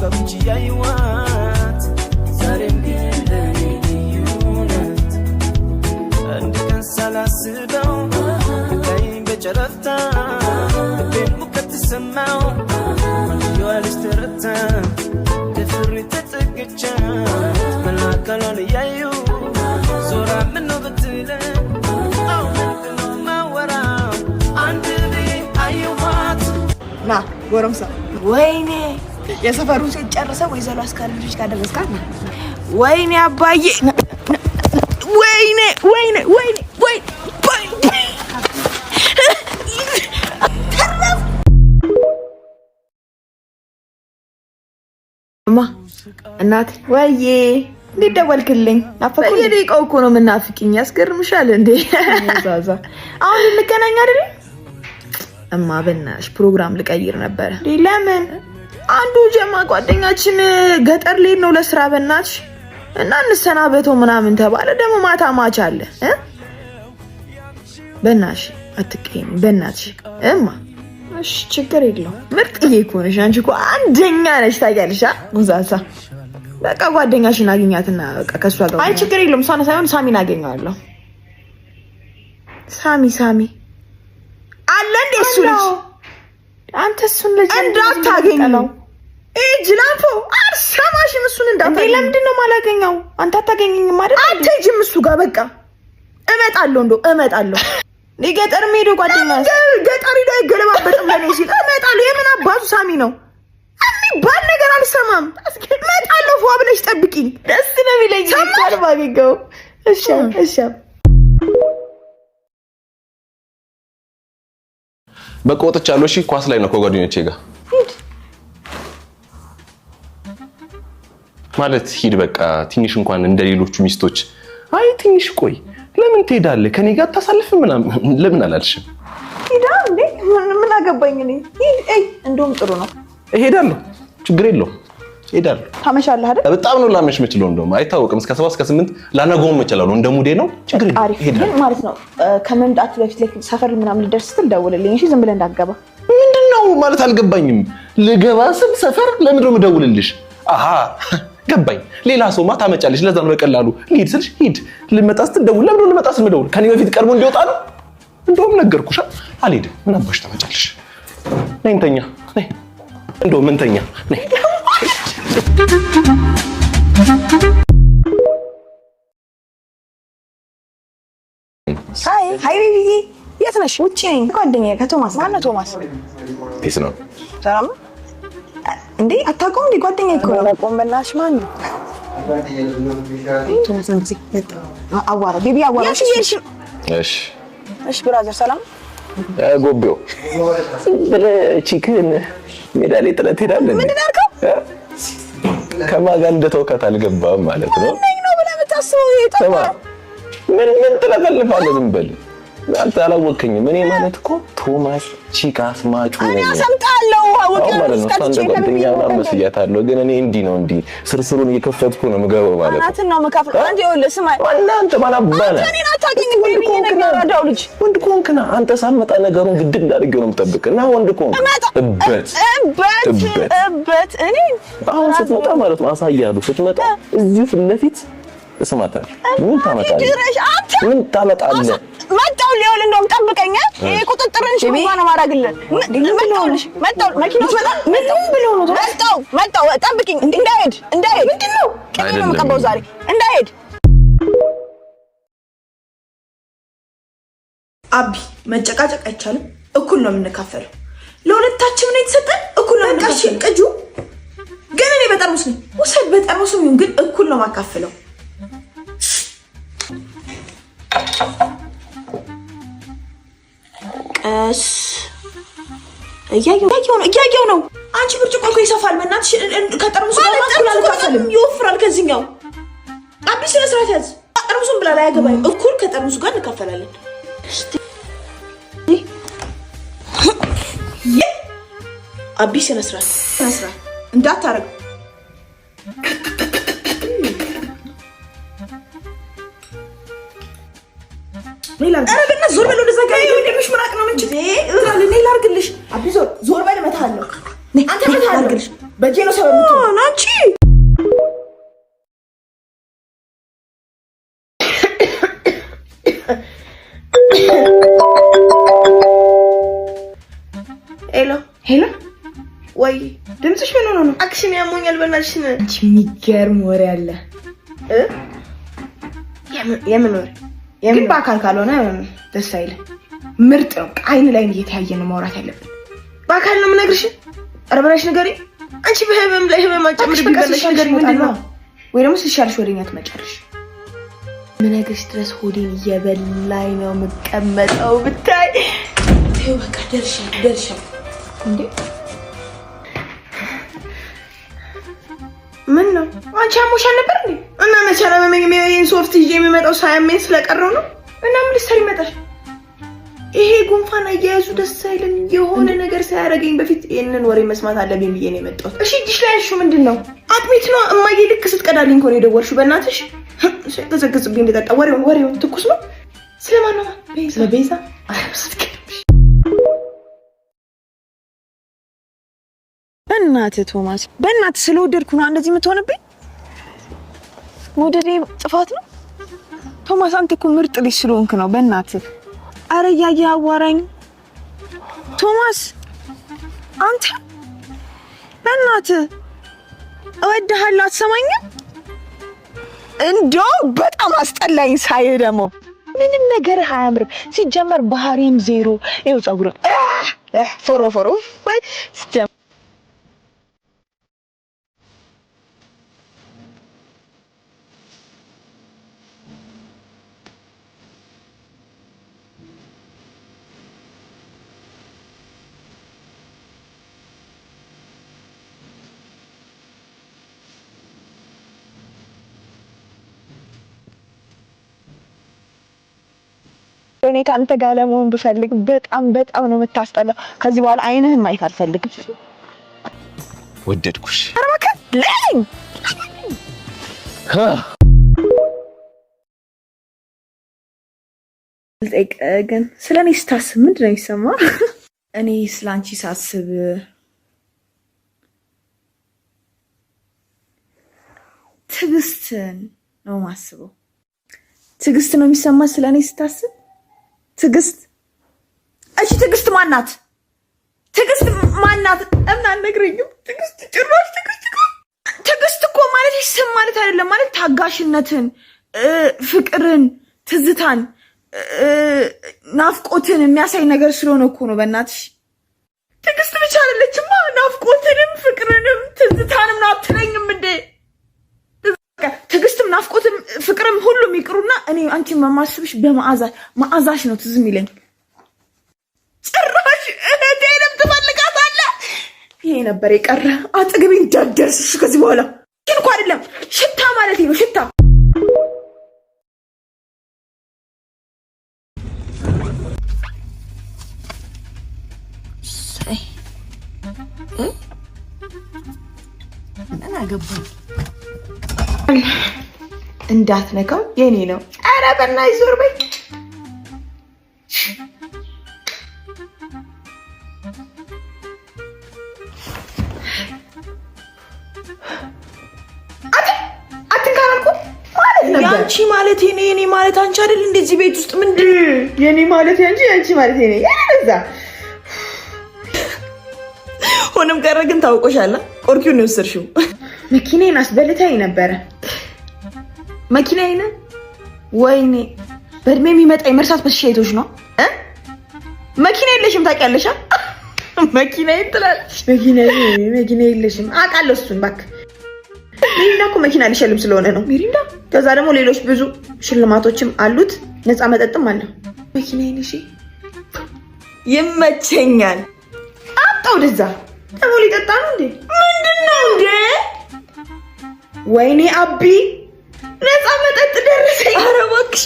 ጓጉች እያየኋት ዛሬም ግን ለኔ ልዩ ናት። አንድ ቀን ሳላስበው ላይ በጨረፍታ ልቤን ሙቀት ተሰማው የዋለች ተረታ ደፍሬ ተጠግቻት መላካሏን እያዩ ዞራ ምነው ብትለኝ አዎ ምንድነው ማወራው አንድ ብዬ አየኋት። ና ጎረምሳ፣ ወይኔ የሰፈሩን ሴት ጨርሰህ ወይዘሮ አስካል ልጆች ጋር ደረስካት። ወይኔ አባዬ፣ ወይኔ ወይኔ ወይኔ ወይኔ። እማ እናቴ፣ ወይዬ እንዴት ደወልክልኝ? ናፈኩኝ። በየደቂቃው እኮ ነው የምናፍቂኝ። ያስገርምሻል እንዴ? ዛዛ አሁን ልንገናኝ አይደል? እማ በእናትሽ ፕሮግራም ልቀይር ነበረ። ለምን? አንዱ ጀማ ጓደኛችን ገጠር ልሄድ ነው ለስራ በእናትሽ እና እንሰናበተው ምናምን ተባለ። ደግሞ ማታ ማች አለ። በእናትሽ አትቀይሚ፣ በእናትሽ እማ። እሺ ችግር የለውም። ምርጥዬ እኮ ነሽ አንቺ እኮ አንደኛ ነሽ ታውቂያለሽ። ጉዛዛ በቃ ጓደኛሽን አግኛትና በቃ ከእሷ ጋር። አይ ችግር የለውም። እሷን ሳይሆን ሳሚን አገኘዋለሁ። ሳሚ ሳሚ አለ እንዴ እሱ ልጅ? አንተ እሱን ልጅ እንዳታገኘው ጅላንፎ አልሰማሽም። እሱን እንዳታገኘው። ለምንድን ነው የማላገኘው? አንተ አታገኘኝም አይደል? አትሄጂም እሱ ጋር በቃ እመጣለሁ፣ እንደው እመጣለሁ። እኔ ገጠር የምሄደው ጓደኛ ገጠር ሄዶ አይገለባበጥም ለእኔ ሲል እመጣለሁ። የምን አባቱ ሳሚ ነው የሚባል ነገር አልሰማም። እመጣለሁ፣ ፏ ብለሽ ጠብቂኝ። ደስ ነው የሚለኝ ባገኘው። እሺ እሺ። በቃ ወጥቻለሁ። እሺ ኳስ ላይ ነው ከጓደኞቼ ጋር ማለት ሂድ በቃ ትንሽ እንኳን እንደ ሌሎቹ ሚስቶች አይ ትንሽ ቆይ ለምን ትሄዳለህ ከኔ ጋር አታሳልፍም ምናምን ለምን አላልሽም? ሂዳ እንዴ ምን አገባኝ እኔ። ሂድ። አይ እንደውም ጥሩ ነው። እሄዳለሁ፣ ችግር የለውም እሄዳለሁ። ታመሻለህ አይደል? በጣም ነው ላመሽ የምችለው። እንደውም አይታወቅም እስከ 7 እስከ 8 ላነገውም እችላለሁ። እንደ ሙዴ ነው። ችግር የለውም። አሪፍ ግን ማለት ነው ከመምጣት በፊት ላይ ሰፈር ምናምን ልደርስ ስትል ደውልልኝ። እሺ ዝም ብለህ እንዳትገባ። ምንድን ነው ማለት አልገባኝም። ልገባ ስል ሰፈር ለምንድን ነው የምደውልልሽ? አሃ ገባኝ። ሌላ ሰውማ ታመጫለሽ። ለዛ ነው በቀላሉ ልሂድ ስልሽ ሂድ፣ ልመጣ ስትል ደውል። ለምንድን ነው ልመጣ ስል የምደውል? ከኔ በፊት ቀድሞ እንዲወጣ ነው። እንደውም ነገርኩሽ፣ አልሄድም። ምን አባሽ ታመጫለሽ? ነይ እንተኛ። ነይ እንደውም እንተኛ። ነይ። Hi hi፣ baby ዬ የት ነሽ? ውጭ ነኝ ጓደኛዬ ከቶማስ። ማነው ቶማስ? Peace ነው። ሰላም ነው እንዴ? አታውቀውም እንዴ? ጓደኛዬ እኮ ነው። አላውቀውም። በእናትሽ ማን ነው ቶማስ? አንድ ጊዜ አዋራው baby አዋራው። እሺ እሺ እሺ፣ brother ሰላም። ጎቤው ዝም ብለህ chick ን ሜዳ ላይ ጥለህ ትሄዳለህ። ምንድን ነው ያልከው? ከማን ጋር እንደተውካት አልገባም ማለት ነው። ማነኝ ነው ብለህ የምታስበው? ይሄ ስማ፣ ምን ምን ትለፈልፋለህ? ዝም በል አንተ አላወቅኸኝም። እኔ ማለት እኮ ቶማስ chick አስማጩ ነኝ። አሰምጣለሁ። አሁን ማለት ነው እሷ እንደ ጓደኛ ምናምን መስያታለሁ፣ ግን እኔ እንዲህ ነው እንዲህ ስርስሩን እየከፈትኩ ነው የምገባው ማለት ነው። አናትን ነው የምከፍለው። አንተ ይኸውልህ ስማ፣ እናንተ ማን አባህ ነህ? እኔን አታውቅኝም። Baby ነኝ የአራዳው ልጅ። ወንድ ከሆንክ ና አንተ ሳትመጣ ነገሩን ግድግ አድርጌው ነው የምጠብቅህ። እና ወንድ ከሆንክ እበት እበት እበት እኔ አሁን ስትመጣ ማለት ነው አሳያለሁ። ስትመጣ እዚሁ ፊት ለፊት እስማታለሁ። ምን ታመጣለህ? ምን ታመጣለህ? መጣሁ ሊሆን እንደውም ጠብቀኝ። ይሄ ቁጥጥርን ሹርባ ነው የማደርግልህ። መጣሁልሽ፣ መጣሁ መኪና ውስጥ መጣሁ ብሎ ነው መጣሁ፣ መጣሁ። ጠብቂኝ፣ እንዳይሄድ፣ እንዳይሄድ። ምንድን ነው ቅቤ ነው የምቀባው ዛሬ። እንዳይሄድ። አቢ መጨቃጨቅ አይቻልም። እኩል ነው የምንካፈለው። ለሁለታችን ነው የተሰጠን፣ እኩል ነው የምንካፈለው። ቅጁ ግን እኔ በጠርሙስ ነኝ። ውሰድ፣ በጠርሙስም ይሁን ግን እኩል ነው የማካፍለው። ቀስ እያየው ነው እያየው ነው። አንቺ ብርጭቆ እኮ ይሰፋል። በእናትሽ ከጠርሙሱ ጋር እኩል አልካፈልም፣ ይወፍራል። ከዚህኛው አቢ ስነ ስርዓት ያዝ። ጠርሙሱን ብላ ላይ አያገባኝም። እኩል ከጠርሙሱ ጋር እንካፈላለን። አቢ ስነ ስርዓት ስነ ስርዓት እንዳታረግ። ኧረ በእናትህ ዞር በል ወደዛ ጋር። ወንድምሽ ምራቅ ነው። ምን ችግር እኔ ላድርግልሽ? አቢ ዞር ዞር በል፣ እመታሃለሁ። አንተ እመታሃለሁ። በእጄ ነው ሰበብ የምትሆነው አንቺ። Hello Hello፣ ወይ ድምፅሽ ምን ሆኖ ነው? አክሽን ያሞኛል። በእናትሽን አንቺ የሚገርም ወሬ አለ። የምን ወሬ? ግን በአካል ካልሆነ ደስ አይልም። ምርጥ ነው። አይን ላይን እየተያየ ነው ማውራት ያለብን። በአካል ነው የምነግርሽ። ኧረ በእናትሽ ንገሪኝ። አንቺ በህመም ላይ ህመም አጨምርብኝ። በእናትሽ ንገሪኝ። ምንድን ነው? ወይ ደግሞ ሲሻልሽ ወደኛ ትመጫለሽ። ምነግርሽ ድረስ ሆዴን እየበላኝ ነው የምቀመጠው። ብታይ ይኸው በቃ ደርሻለሁ፣ ደርሻለሁ። እንዴ ምን ነው አንቺ አሞሻል ነበር እንዴ? እና መቼ አላመመኝም። ይሄን ሶፍት ይዤ የሚመጣው ሳያመኝ ስለቀረው ነው። እና ምን ልትሰሪ መጣሽ? ይሄ ጉንፋን አያያዙ ደስ አይልም። የሆነ ነገር ሳያደርገኝ በፊት ይህንን ወሬ መስማት አለብኝ ብዬ ነው የመጣሁት። እሺ እጅሽ ላይ ያልሽው ምንድን ነው? አጥሚት ነው እማዬ። ልክ ስትቀዳልኝ እኮ ነው የደወልሽው። በእናትሽ ሲያቀዘቅዝብኝ እንደጠጣ። ወሬውን ወሬውን ትኩስ ነው። ስለማን ነው? ስለ ቤዛ። በእናትህ ቶማስ፣ በእናትህ ስለወደድኩ ነው እንደዚህ የምትሆንብኝ። መውደዴ ጥፋት ነው ቶማስ? አንተ እኮ ምርጥ ልጅ ስለሆንክ ነው። በእናትህ አረ እያየህ አዋራኝ ቶማስ። አንተ በእናትህ እወድሃለሁ፣ አትሰማኝም? እንደውም በጣም አስጠላኝ ሳይህ ደግሞ ምንም ነገር አያምርም። ሲጀመር ባህሪም ዜሮ። ይኸው ፀጉር ፎሮ ፎሮ ወይ ሲጀመር እኔ ከአንተ ጋር ለመሆን ብፈልግ በጣም በጣም ነው የምታስጠላው። ከዚህ በኋላ አይንህን ማየት አልፈልግም። ወደድኩሽ። ኧረ እባክህ ለኝ። ልጠይቅህ ግን ስለ እኔ ስታስብ ምንድን ነው የሚሰማ? እኔ ስለ አንቺ ሳስብ ትዕግስትን ነው የማስበው። ትዕግስት ነው የሚሰማ ስለ እኔ ስታስብ ትዕግስት። እሺ ትዕግስት ማናት? ትዕግስት ማናት? እምን አልነግረኝም። ትዕግስት ጭራሽ ትዕግስት ትዕግስት እኮ ማለት ስም ማለት አይደለም። ማለት ታጋሽነትን፣ ፍቅርን፣ ትዝታን፣ ናፍቆትን የሚያሳይ ነገር ስለሆነ እኮ ነው። በእናትሽ ትዕግስት ብቻ አይደለችማ። ናፍቆትንም ፍቅርንም ትዝታንም ነው አትለኝም እንዴ? ትዕግስትም ናፍቆትም ፍቅርም ሁሉም ይቅሩና እኔ አንቺን የማስብሽ በመዓዛ መዓዛሽ ነው ትዝ የሚለኝ። ጭራሽ እህቴንም ትፈልጋታለህ። ይሄ ነበር የቀረ። አጠገቤ እንዳትደርስ እሺ። ከዚህ በኋላ እኮ አይደለም ሽታ ማለት ነው ሽታ። ምን አገባኝ እንዳትነካው የኔ ነው። ኧረ በእናትሽ ዞር በይ። አትንካራልኩ ማለት ነበር። ያንቺ ማለት የኔ የኔ ማለት አንቺ አይደል? እንደዚህ ቤት ውስጥ ምንድን የኔ ማለት ያንቺ ያንቺ ማለት የኔ ያለዛ ሆነም ቀረ ግን ታውቆሻል። ቆርኪውን ነው የወሰድሽው። መኪናዬን አስበልታኝ ነበረ። መኪናዬን ወይኔ፣ በእድሜ የሚመጣ የመርሳት በሽታ ነው እ መኪና የለሽም ታውቂያለሽ? መኪናዬን ትላለች። መኪና የለሽም አውቃለሁ። እሱን እባክህ ሚሪንዳ እኮ መኪና ሊሸልም ስለሆነ ነው። ሚሪንዳ። ከዛ ደግሞ ሌሎች ብዙ ሽልማቶችም አሉት። ነፃ መጠጥም አለው። መኪናዬን እሺ፣ ይመቸኛል። አምጣ ወደዛ። ደግሞ ሊጠጣ ነው እንዴ? ምንድን ነው እንዴ? ወይኔ አቢ ነፃ መጠጥ ደረሰኝ። ኧረ እባክሽ